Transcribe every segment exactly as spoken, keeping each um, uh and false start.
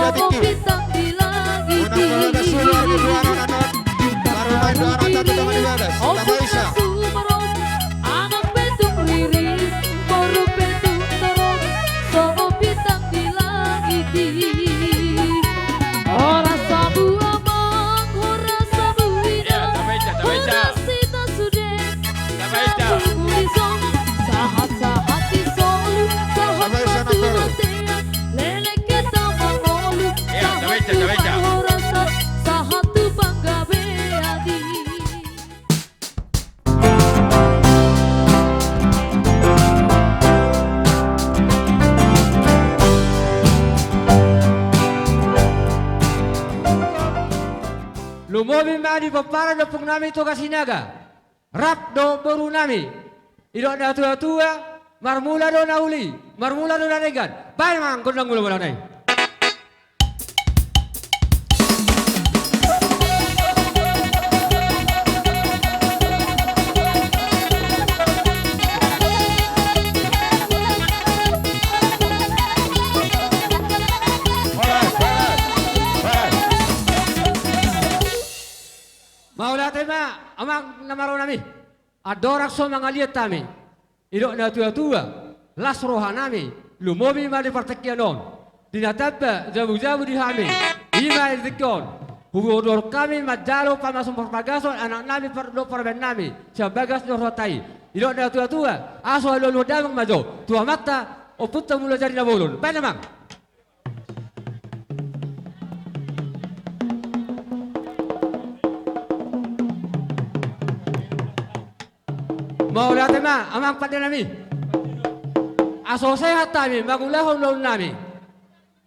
Songon bintang di langit i. Unang bagas suhu, ada dua anak anak. Baru main dua anak satu tangan di bagas. Tambah isa. Anak petung riris, boru petung torop, songon bintang di langit i. Horas hamu amang, horas hamu inang, horas hita sude. Sahat-sahat di solu, sahat ma tu bontean, leleng hita mangolu, sahat tu parhorasan, sahat tu panggabean i. Lumobi ma di pomparan ni ompung nami Toga Sinaga. Rap dohot boru nami. Didok na tua-tua, marmula do na uli, marmula do na denggan. Baen ma gondang mula-mula nai. Mauliate ma amang na marroha nami. Andorang so mangaliat hami, didok na tua-tua, las roha nami, lumobi ma di partingkian on. Di na tamba jabu-jabu di hami, i ma di tingki on. Hudokhon hami manjalo pamason parpagason anak nami par-, dohot parumaen nami, sian bagas ni rohanta i. Didok na tua-tua, asa alu-alu damang ma jo tu amanta, ompunta Mulajadi Nabolon. Baen amang. Mauliate ma amang pande nami. Asa sehat hami mangulahon ulaon nami.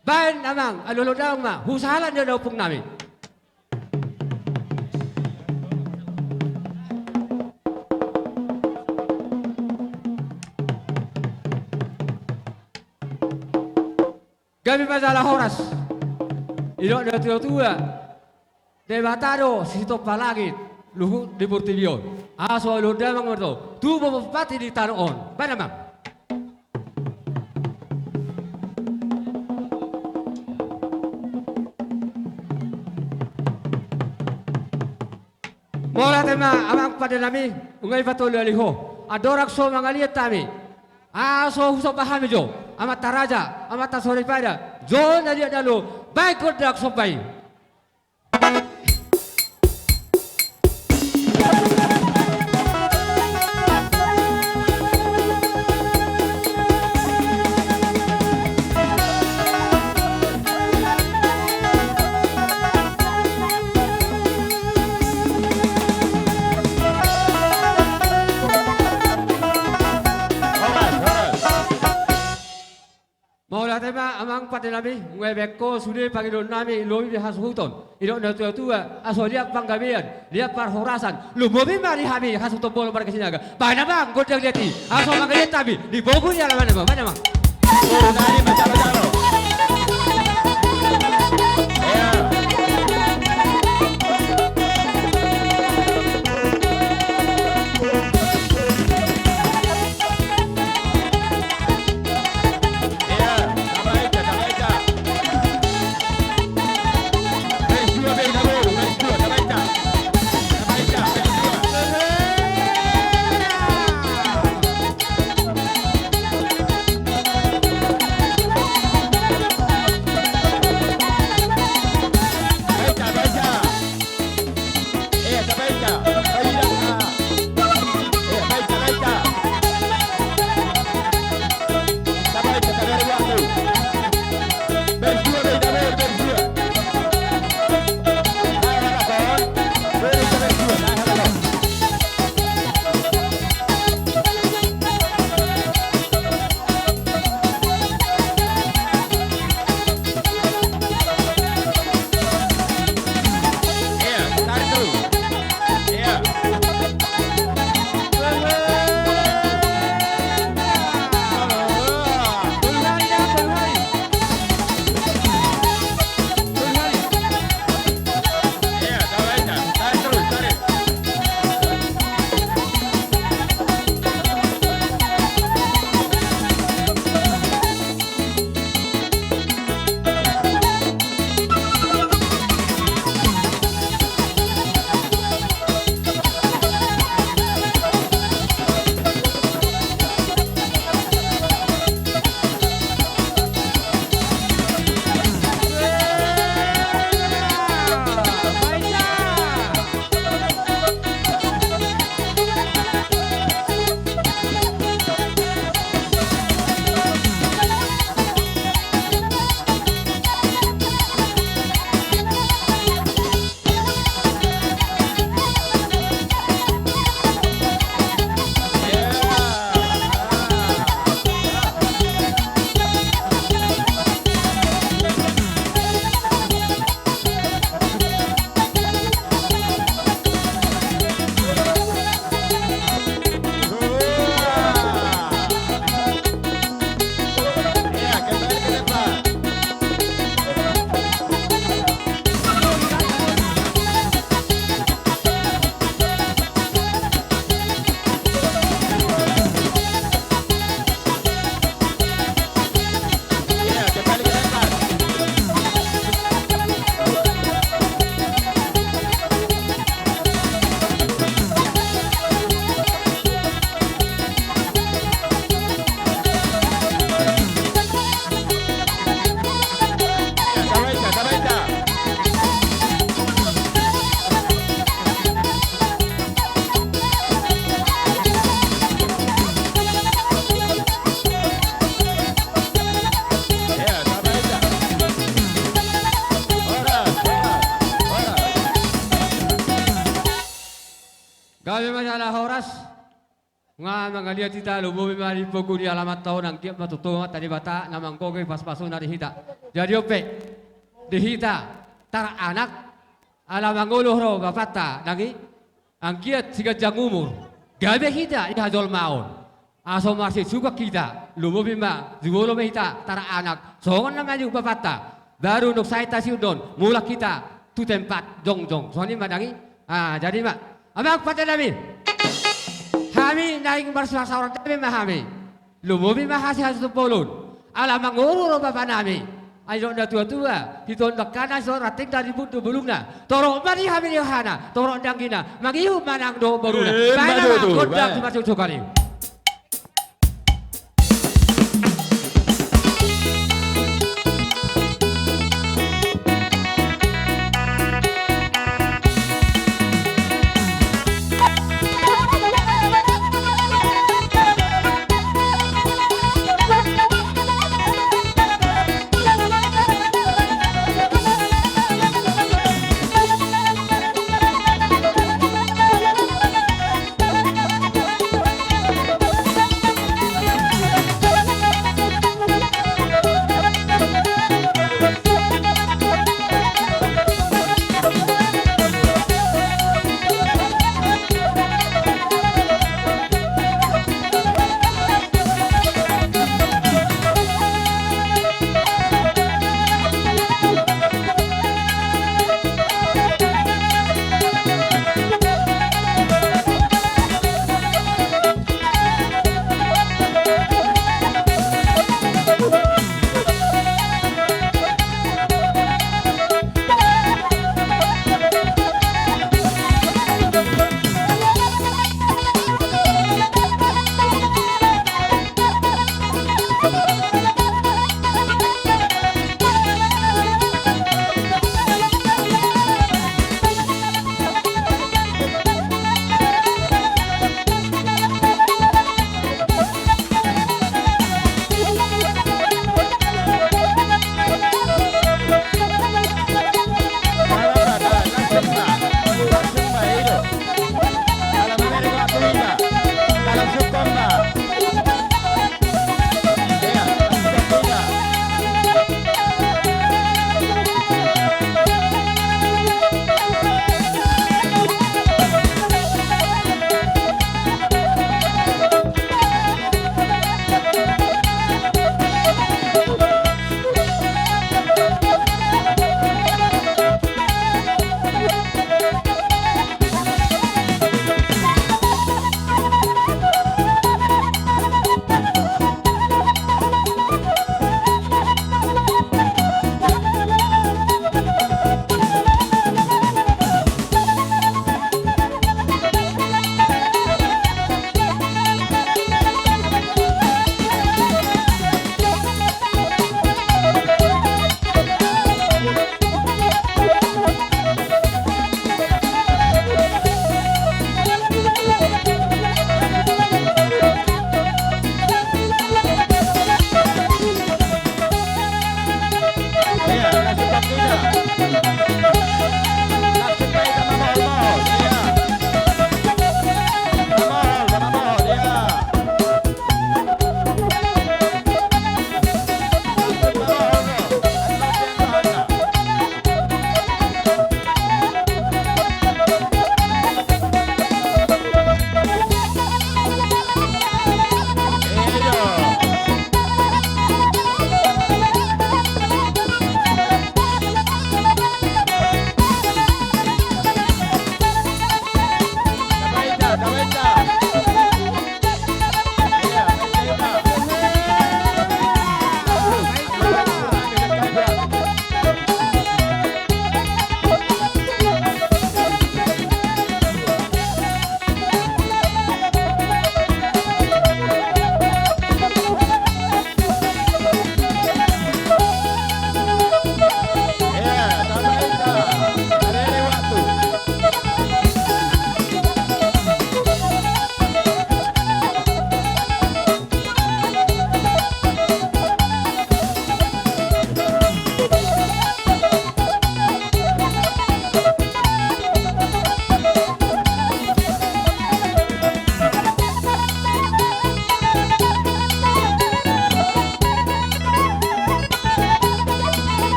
Baen amang alu-alu damang ma husahalan ni ompung nami. Gabe ma jala horas. Didok na tua-tua, Debata do sitompa langit luhut di portibi on. Asa alu-alu damang ma jo tu bobo pati di tano on. Baen amang. Mauliate ma amang pande nami, nunga dipatolu-tolu ho. Andorang so mangaliat hami, asa husomba hami jo amanta raja, amanta soripada, jo na liat na lolo, baen gondang somba i. Mauliate ma amang pande nami, nunga dibaen ho sude pangidoan nami, lobi hasuhuton. Didok na tua-tua, asa liat panggabean, liat parhorasan, lumobi ma di hami hasuhuton bolon marga Sinaga. Baen amang gondang liat i, asa mangaliat hami di bogu ni alaman i ma, baen amang. Nga mangaliat hita, lumobi ma di pogu ni alamanta on, anggiat ma tongtong Amanta Debata na manggohi pasupasuna di hita. Jadi on pe, di hita taranak, ala mangolu ro bapanta nang i, anggiat siganjang umur, gabe hita di hajolmaon. Asa marsisugan hita, lumobi ma jumolo ma hita taranak songon na manjou bapanta. Baru dung sae tasiundon, mulak hita tu tempat jongjong. Songon i ma nang i. Ah, jadi ma, amang pande nami, hami naeng marsipasaoran dambe ma hami. Lumobi ma hasi-hasi tu bolon. Ala mangolu ro bapa nami. Ai dok na tua-tua, hito ndang kana so ranting dari buntu bulungna. Torop ma di hami ni rohana, torop di anggina, mangihut ma nang dohot boruna. Eh, baen ma ma tutu, gondang baen. Simarsuksuk ari.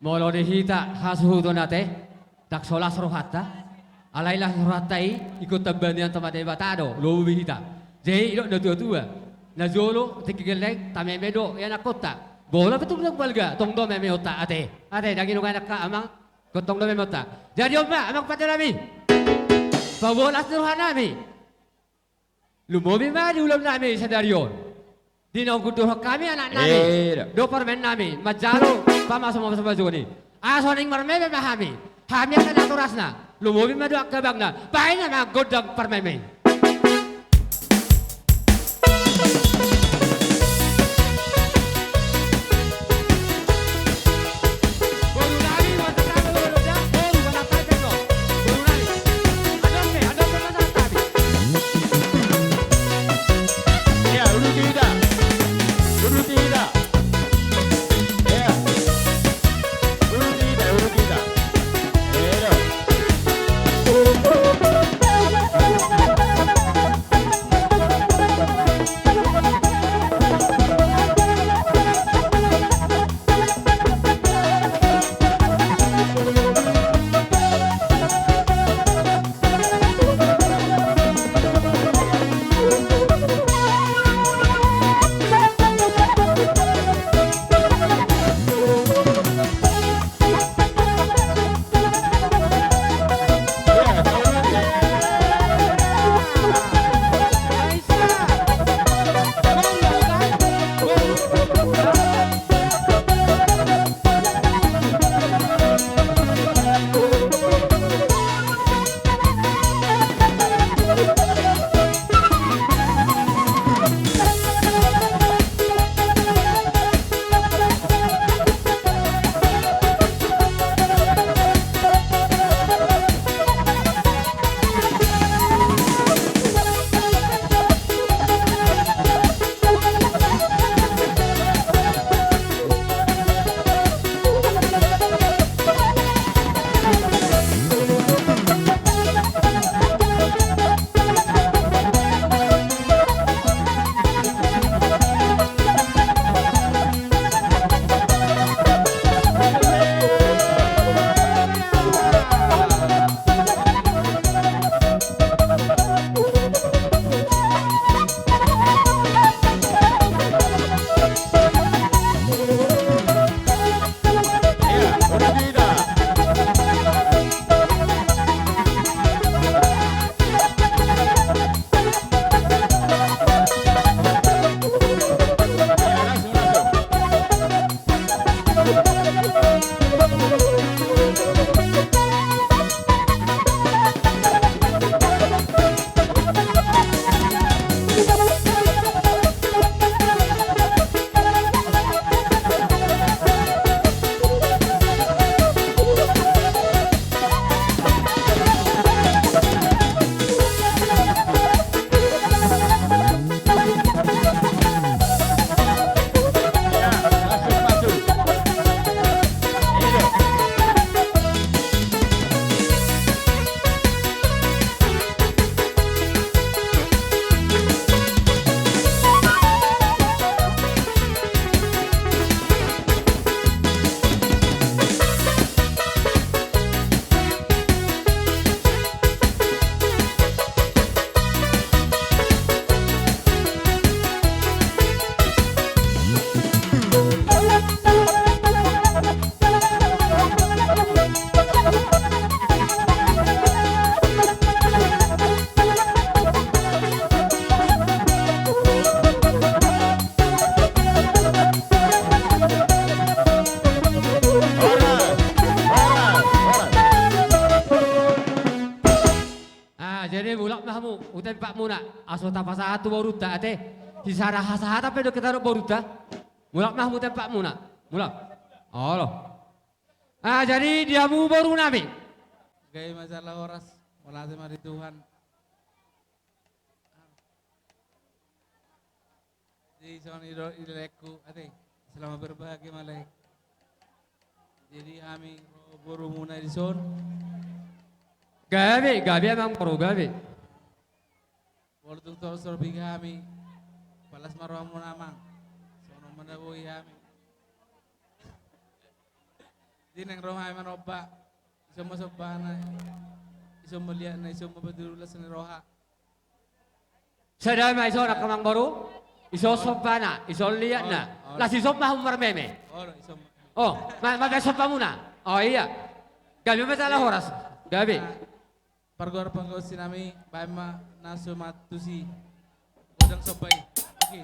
Molo di hita hasuhuton ate, ndang so las rohanta. Alai las rohanta i, ingkon tambanian tu Amanta Debata do, lobi hita. Jadi didok na tuatua, na jolo tingki gelleng, tameme do ianakkonta. Molo pe tung ndang balga, tong do memeonta ate. Ate, ndang inong anak ka amang, ingkon tong do memeonta. Jadi on ma amang pande nami, paboa las ni roha nami. Lumobi ma di ulaon nami sadari on. Di naung hundul hami anak nami, eh, dohot parumaen nami, manjalo pamaso-maso-maso ni. Asa naeng marmeme ma hami. Hami angka natorasna. Lumobi ma dohot angka abangna. Baen ma gondang parmeme. Ah, jadi mulak ma hamu tu tempatmuna, asa tapasahat tu borunta ate. Sisada hasahatan pe do hita dohot borunta. Mulak ma hamu tu tempatmuna. Mulak. Olo. Ah, jadi di hamu boru nami. Gabe ma jala horas, mauliate ma di Tuhan. Jadi songon i do di laengku ate, selamat berbahagia ma lae. Jadi hami ro borumuna dison. Gabe, gabe amang boru gabe. Molo tung torus ro piga hami, palas ma rohamuna amang. Songon on ma na boi hami. Tineng roha i manomba. Ison ma sombana, ison ma liatna, ison ma patuduhon las ni roha. Sada ma ison angka amang boru. Ison sombana, ison liatna. Las ison ma hamu marmeme. Oh, ma, ma, ma sombamuna. Oh iya. Gabe ma jala horas. Gabe. Pargoar panggabean nami, baen ma na so mantusi. Godang somba i. Oke.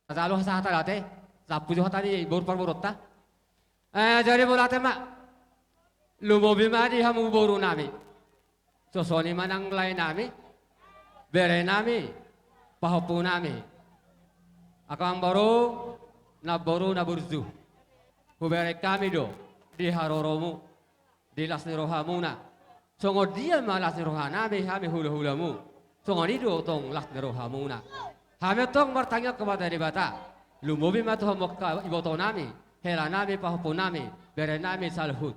Tajalu hasahatan ate, lampu jo hata ni boru parboruonta. Eh, jadi mauliate ma. Lumobi ma di hamu boru nami. Songon i ma nang lae nami, bere nami, pahompu nami. Angka amang boru, namboru na burju. Hubereng hami do di haroromu, di las ni rohamuna. Songon dia ma las ni roha nami, hami hulahulamuna. Songon i do tong las ni rohamuna. Hami tong martangiang tu Amanta Debata. Lumobi ma tu hamu angka iboto nami, hela nami, pahompu nami, bere nami saluhut.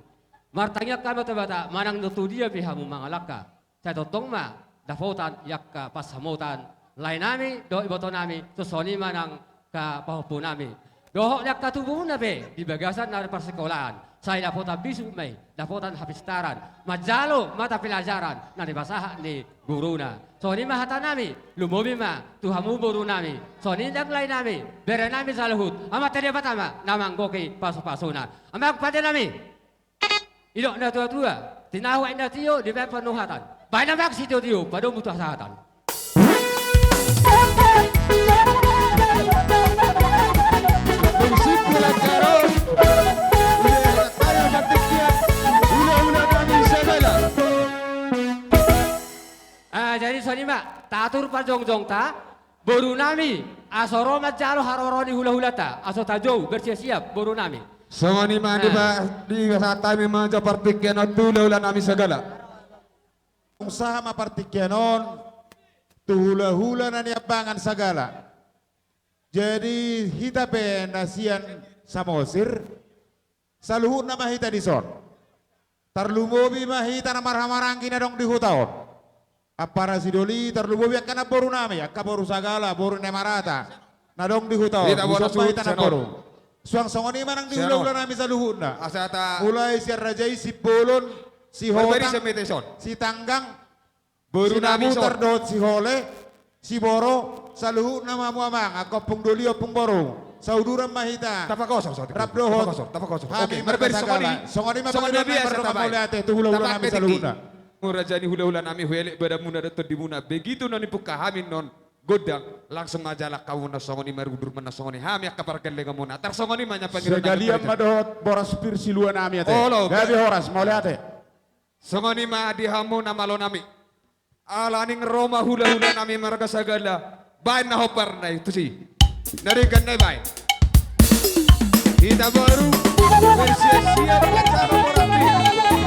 Martangiang hami tu Debata, manang do tu dia pe hamu mangalangka. Sai tongtong ma dapotan angka pansamotan lae nami dohot iboto nami, songon i ma nang angka pahompu nami. Dohot ni angka tubumuna pe di bagasan na parsikolaan, sai dapotan bisuk ma i, dapotan hapistaran, manjalo mata pelajaran na nipasahat ni guruna. Songon i ma hata nami, lumobi ma tu hamu boru nami, songon i nang lae nami, bere nami saluhut, Amanta Debata ma na manggohi pasupasuna. Amang pande nami. Didok na tuatua, tinahu aek na tio, dibaen panuhatan. Baen amang sitio-tio, padomu tu hasahatan. Musik Pulau Jarum. Songon i ma, tatur parjongjongta, boru nami, asa ro manjalo haroro ni hulahulata, asa tajou, bersiap-siap, boru nami. Songon i ma. Nah. Di ba-, di saat nami manjalo partingkian on tu hulahula nami sagala. Sahat ma partingkian on, tu hulahula na niambangan sagala. Jadi, hita pe na sian Samosir, saluhutna ma hita dison. Tarlumobi ma hita na marhahamaranggi na adong di huta on. Ampara Sidoli, tarlumobi angka namboru nami, angka boru sagala, boru ni amanta na adong di huta on. Hita boru, husop ma hita namboru. Suang songon i ma nang di hulahula nami saluhutna. Asa ta- Mulai sian raja i, Simbolon, Sihotang, Sitanggang, boru nami Sinabutar dohot Sihole, Siboro, saluhutna ma hamu amang, angka ompung doli, ompung boru, sauduran ma hita. Rap dohot hami marga sagala. Songon i ma, songon i ma, mardongan mauliate tu hulahula nami saluhutna. Raja ni hulahula nami, huelek badanmuna dohot tondimuna, begitu na nipungka hami annon gondang, langsung ma jalang hamu na songon i, marudur ma na songon i hami angka pargellengonmuna. Tarsongon i ma nyapangiran nami. Sagalian ma dohot boras pir silua nami ate. Olo. Gabe horas, mauliate. Songon i ma di hamu na malo nami. Ala naeng ro ma hulahula nami marga sagala. Baen na hombar na i tusi. Na denggan na i baen. Hita boru, bersiap-siap, bersiap-siap.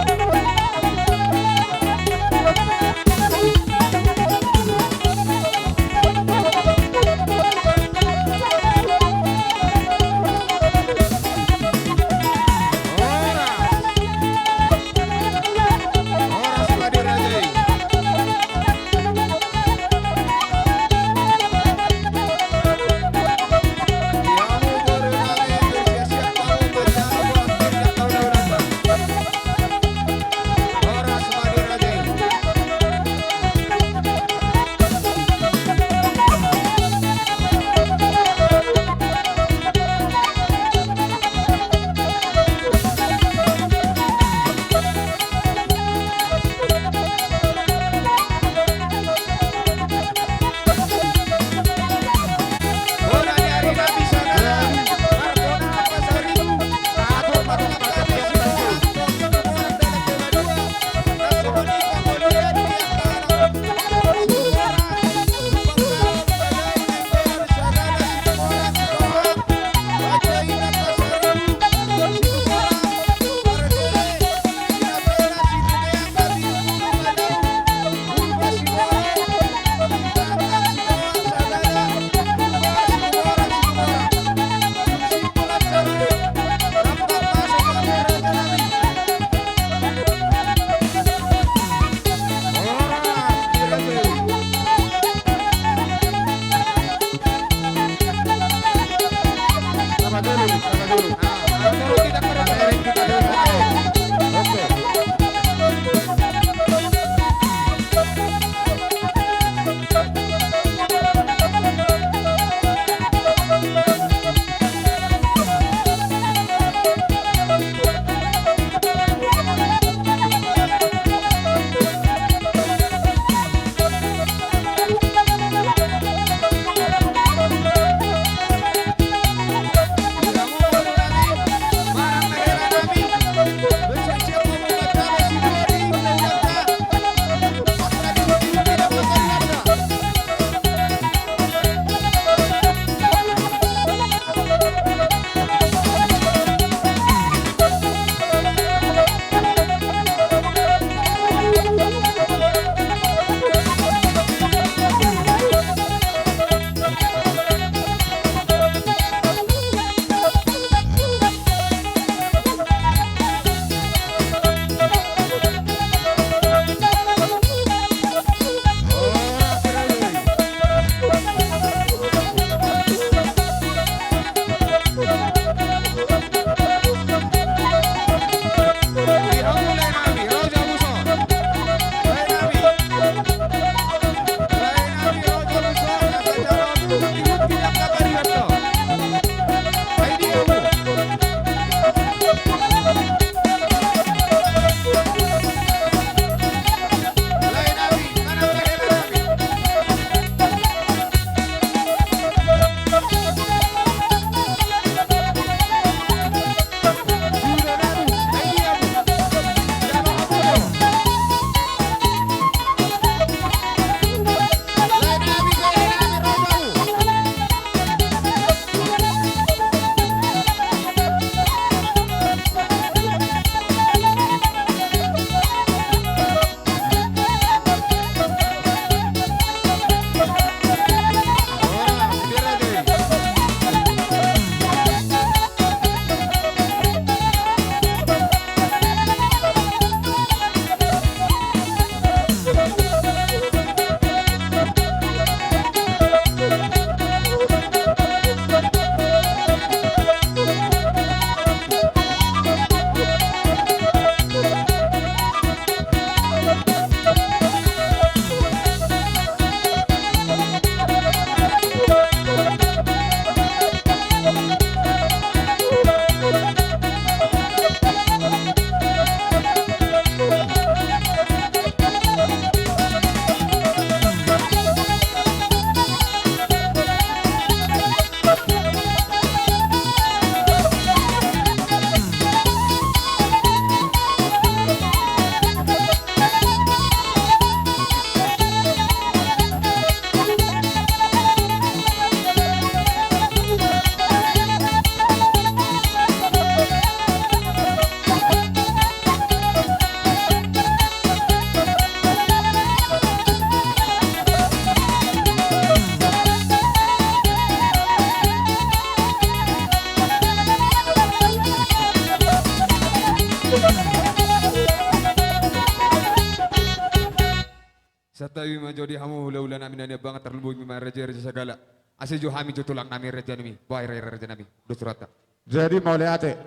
Santabi ma jo di hamu hulahula nami na niambangan, tarlumobi ma raja-raja sagala. Asa jo hami jo tulang nami, raja nami. Bahen raja nami. Dos rohanta. Jadi mauliate.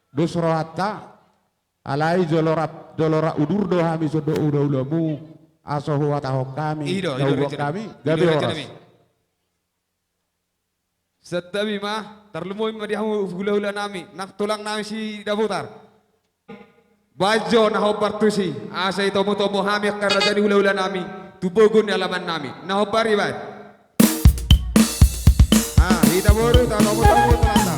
Dos rohanta. Alai jolo rap, jolo rap udur do hami songon hulahulamu. Asa huhatahon hami. I do, i do, raja nami. Gabe horas. Santabi ma, tarlumobi ma di hamu hulahula nami, nang tulang nami Sidabutar. Bahen jo na hombar tusi, asa itomo-tomo hami angka raja ni hulahula nami, tu pogu ni alaman nami. Na hombar i bahen. Ah, hita boru, tatomo-tomo tulangta.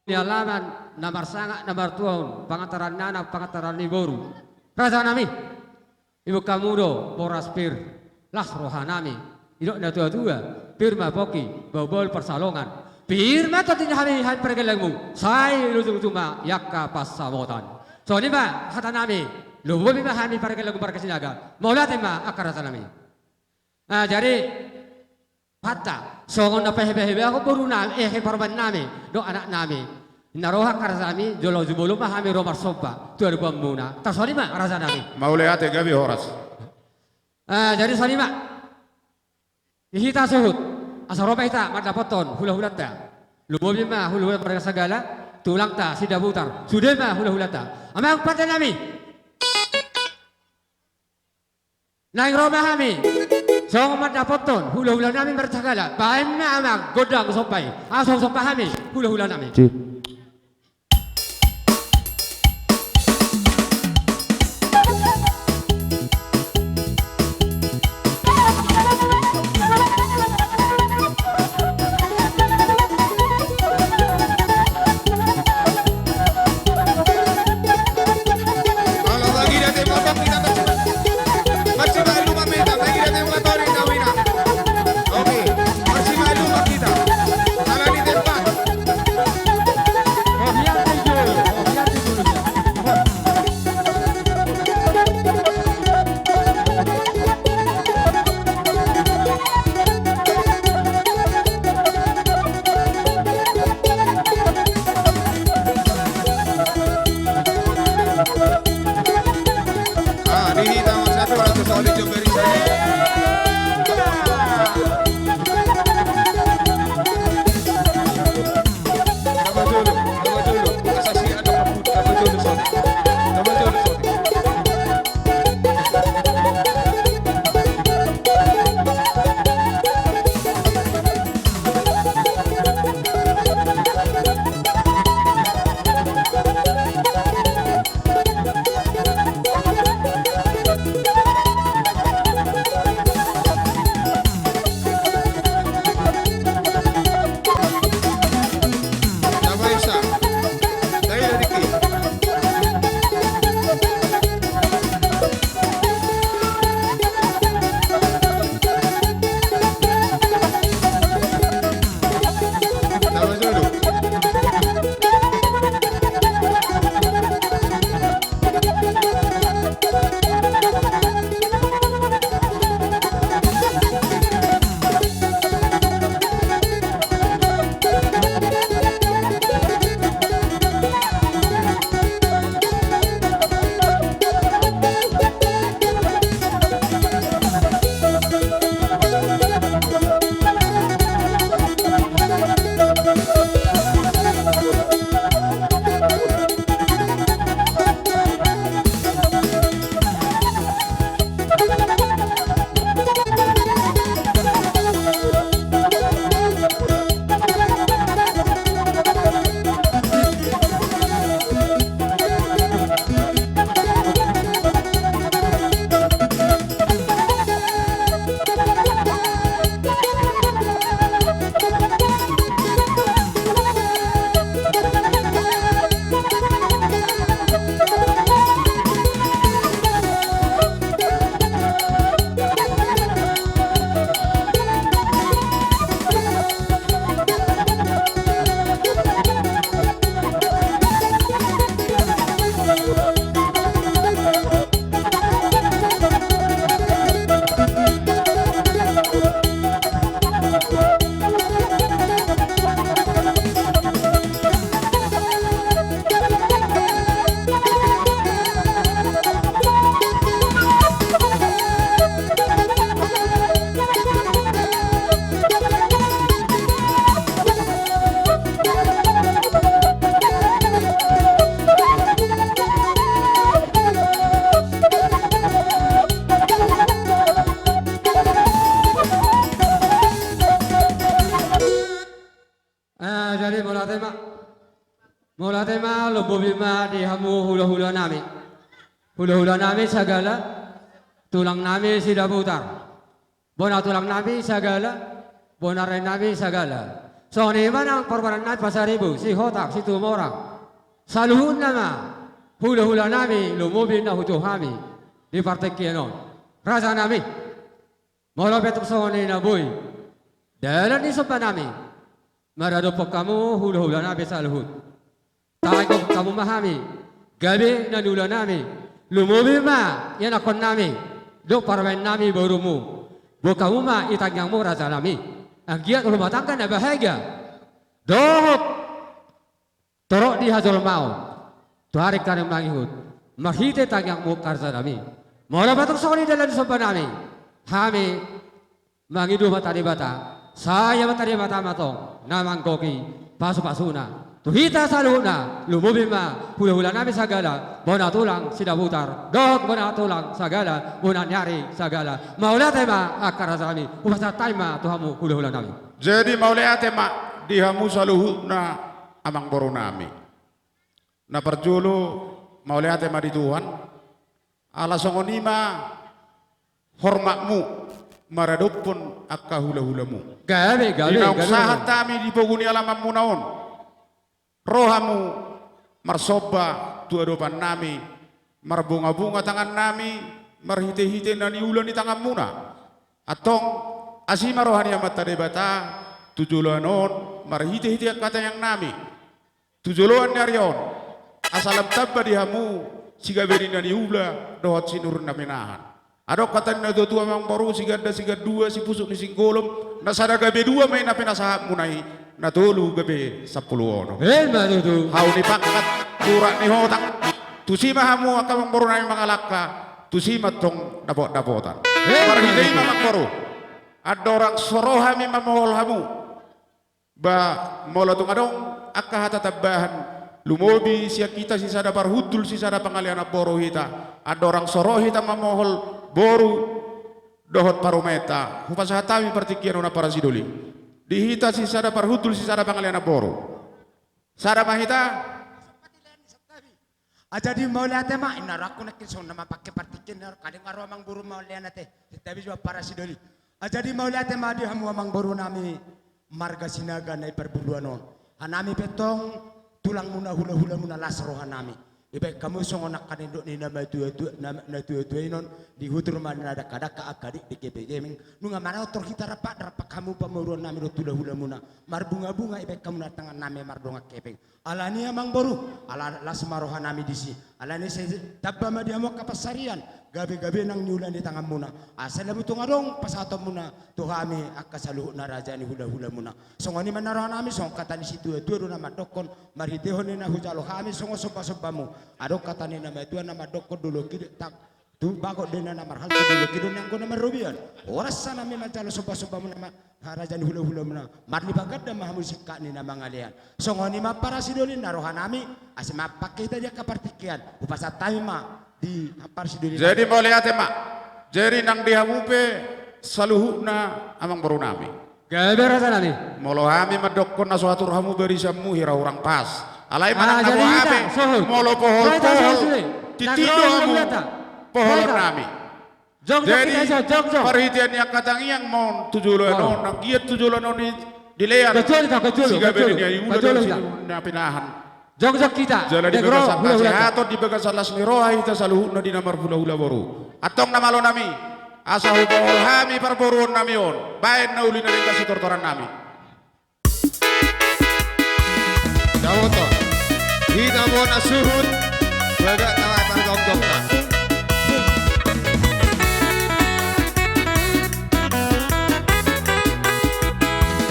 Ni alaman na marsangap na martuaon, pangantaran ni anak, pangantaran ni boru. Raja nami, iboan hamu do boras pir, las roha nami. Didok na tua-tua, pir ma pongki, bahul-bahul pansalongan. Pir ma tondi ni hami, hami pargelengmu, sai lutung-lutung ma i angka pansamotan. Songon i ma hata nami, lumobi ma hami pargelengmu marga Sinaga. Mauliate ma angka raja nami. Ah, jadi, hata, songon na pahebahe-hebahon boru nami, eh, parumaen nami, dohot anak nami. Na ro angka raja nami, jolo jumolo ma hami ro marsomba tu adopanmuna. Tarsongon i ma raja nami. Mauliate, gabe horas. Ah, jadi songon i ma. Di hita suhut, asa ro ma hita mandapothon hula-hulanta. Lumobi ma hula-hula marga Sagala, tulangta Sidabutar. Sude ma hula-hulanta. Amang pande nami. Naeng ro ma hami songon mandapothon hulahula nami marsigala. Baen ma amang gondang somba i, asa somba hami hulahula nami. Ah, jadi mauliate ma. Mauliate ma, lumobi ma di hamu hulahula nami. Hulahula nami sagala, tulang nami Sidabutar. Bona tulang nami sagala, bona raja nami sagala. Songon i ma nang parboruan nami Pasaribu, Sihotak, Situmorang. Saluhutna ma hulahula nami, lumobi na hutu hami di partingkian on. Raja nami. Molo pe tung songon i na boi dalan ni somba nami, maradophon hamu hulahula nami saluhut. Tangianghon hamu ma hami, gabe na niula nami, lumobi ma ianakhon nami, dohot parumaen nami borumu. Boan hamu ma di tangiangmu raja nami, anggiat rumah tangga na bahagia dohot torop di hajolmaon tu ari angka na mangihut, marhite tangiangmu raja nami. Molo pe tung songon i dalan ni somba nami, hami mangido ma tu Debata, sai Amanta Debata ma tong na manggohi pasupasuna. Tu hita saluhutna, lumobi ma hulahulanami sagala, bona tulang Sidabutar, dohot bona tulang sagala, bona ni ari sagala. Mauliate ma angka rajanami, hupasahat hami ma tu hamu hulahulanami. Jadi mauliate ma di hamu saluhutna amangborunami. Na parjolo, mauliate ma di Tuhan, ala songon i ma hormatmu maradophon angka hulahulamu. Gabe, gabe, di na gabe, umsahat gabe. Hami di pogu ni alamanmuna on, ro hamu marsomba tu adopannami, marbungabunga tangannami marhitehite na niula ni tanganmuna. Antong, asi ma roha ni Amanta Debata tu joloan on marhitehite angka tangiangnami tu joloan ni ari on, asa lam tamba di hamu sigabe ni na niula dohot sinur na pinahan. Adong hata ni natuatua, amangboru, siganda sigandua, sipusuk ni singgolom, na sada gabe dua ma i na pinasahatmuna i, na tolu gabe sampulu onom. Emma tutu. Hau ni pangkat, turak ni hotang, tusi ma hamu angka amangborunami mangalangka, tusi ma antong dapotdapotan. Emma tutu. Marhite i ma, amangboru, andorang so ro hami mamohol hamu. Ba molo tung adong angka hata tambahan, lumobi sian hita sisada parhundul sisada pangalean namboru hita, andorang so ro hita mamohol boru dohot parumaenta, hupasahat hami partingkian on, ampara sidoli, di hita sisada parhundul sisada pangalean namboru. Sada ma hita. A, jadi mauliate ma, inna rohangku nangkin songon na mamangke partingkian, na ro kali nga ro amangboru mauliate, santabi jo ampara sidoli. A, jadi mauliate ma di hamu amangborunami marga Sinaga na i Parburuan on. Hanami pe antong tulangmuna, hulahulamuna, las rohanami. Dibaen hamu songon angka nidok ni na matuatua, na, natuatua i non, dihutur ma na dangkadangka angka dikdike pe gemeng. Nunga manortor hita rap, rap hamu pamoruonnami dohot hulahulamuna. Marbungabunga dibaen hamu na tangannami mardongan hepeng. Alani i amangboru, ala las ma rohanami disi. Alani i sai tamba ma di hamu angka pansarian, gabegabe nang niula ni tanganmuna. Asa lam tung adong pasahatonmuna tu hami angka saluhutna raja ni hulahulamuna. Songon i ma na rohanami, songon hata ni situatua do na mandokkon, marhitehon ni na hujalo hami songon sombasombamu. Adong hata ni na matua na mandokkon, dolok i do tang, tu bagot do inna na marhalto, dolok i do ni anggo na marrobean. Horas hanami manjalo sombasombamu na ma-, raja ni hulahulamuna. Marlipat ganda ma hamu singkat ni na mangalean. Songon i ma ampara sidoli na rohanami, asa mamangke hita di angka partingkian. Hupasahat hami ma di ampara sidoli. Jadi mauliate ma. Jadi nang di hamu pe saluhutna amangborunami. Gabe rajanami. Molo hami mandokkon na so hatur hamu barisanmu, hira hurang pas. Alai manang na boha pe, molo pohol-pohol, tintin do hamu poholonnami. Jadi parhitean ni angka tangiang ma on tu joloan on, nang giat tu joloan on i dilean sigabe ni na niula dohot sinur na pinahan. Jala di bagasan hasehaton, di bagasan las ni roha hita saluhutna di na marhulahula boru. Antong na malonami, asa hupohol hami parboruonnami on, baen na uli na denggan sitortorannami. Dapoton. Hita bona suhut, bagak na pargonggongan.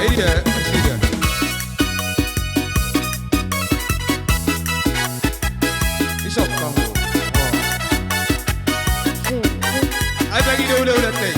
Ida, sida. Isok kamu. Oh. Ai bagi dia udah-udah teh.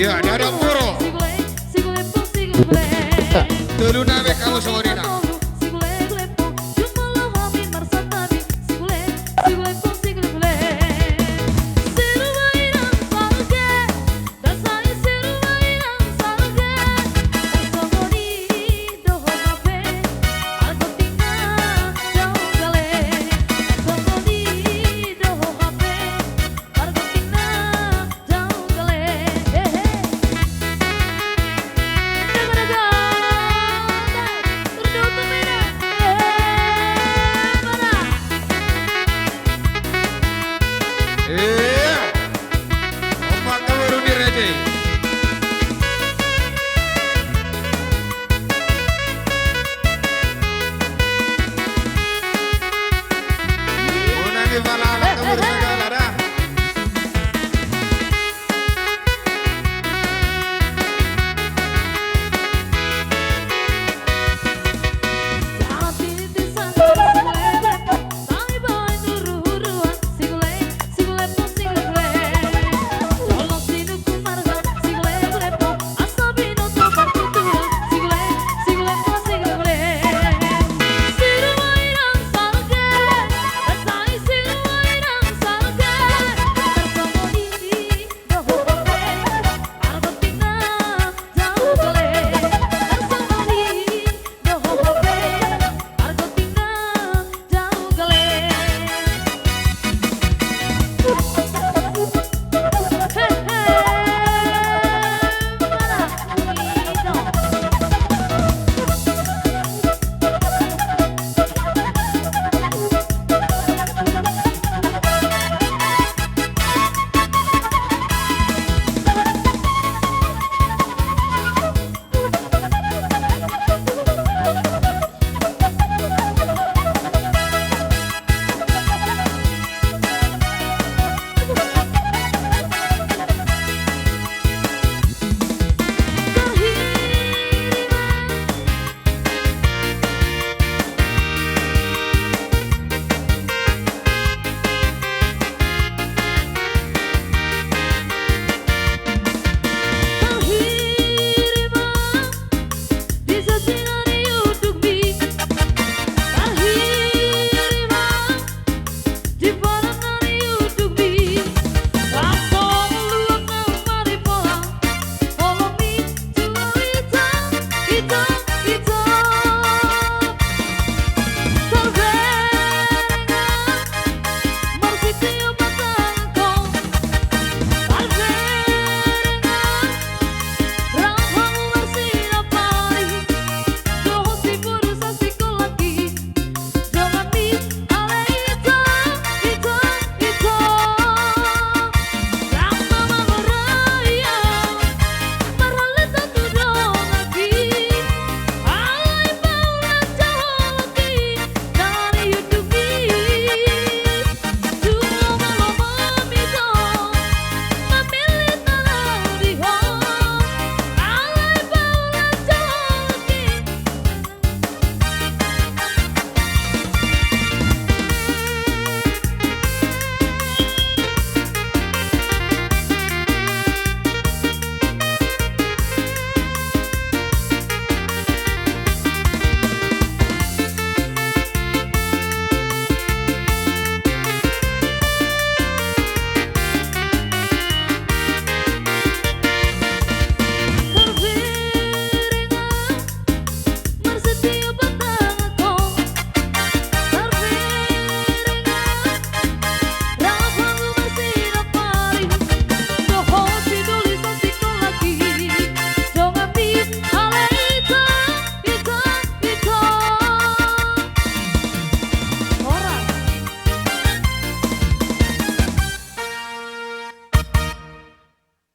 Ia, dada moro. Tolu nami hamu songon i na.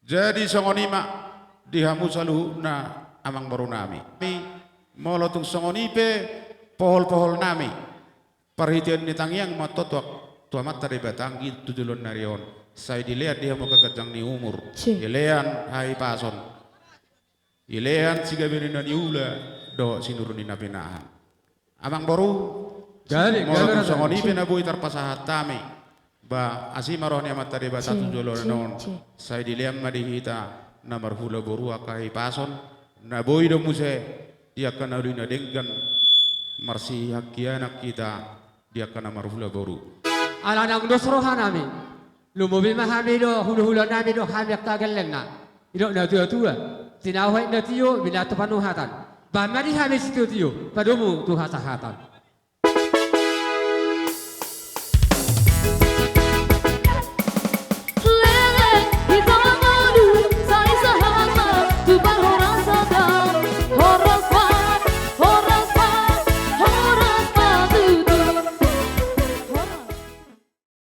Jadi songon i ma di hamu saluhutna amangboru nami. Molo tung songon i pe pohol-pohol nami, parhitean ni tangiang ma antong tu, tu Amanta Debata anggiat tu joloan ni ari on, sai dilean di hamu angka ganjang ni umur, dilean hahipason, dilean sigabe ni na niula dohot sinur ni na pinahan. Amangboru, jadi molo tung songon i pe na boi tarpasahat hami, ba asi ma roha ni Amanta Debata tu joloan on, sai dilean ma di hita na marhula boru angka hipason, na boi do muse di angka na uli na denggan marsiangkianan hita di angka na marhula boru. Ala naung dos rohanami, lumobi ma hami do hulahula nami do hami angka gellengna. Didok natuatua, tinahu aek na tio, binatang panuhatan. Bahen ma di hami sitiotio, padomu tu hasahatan.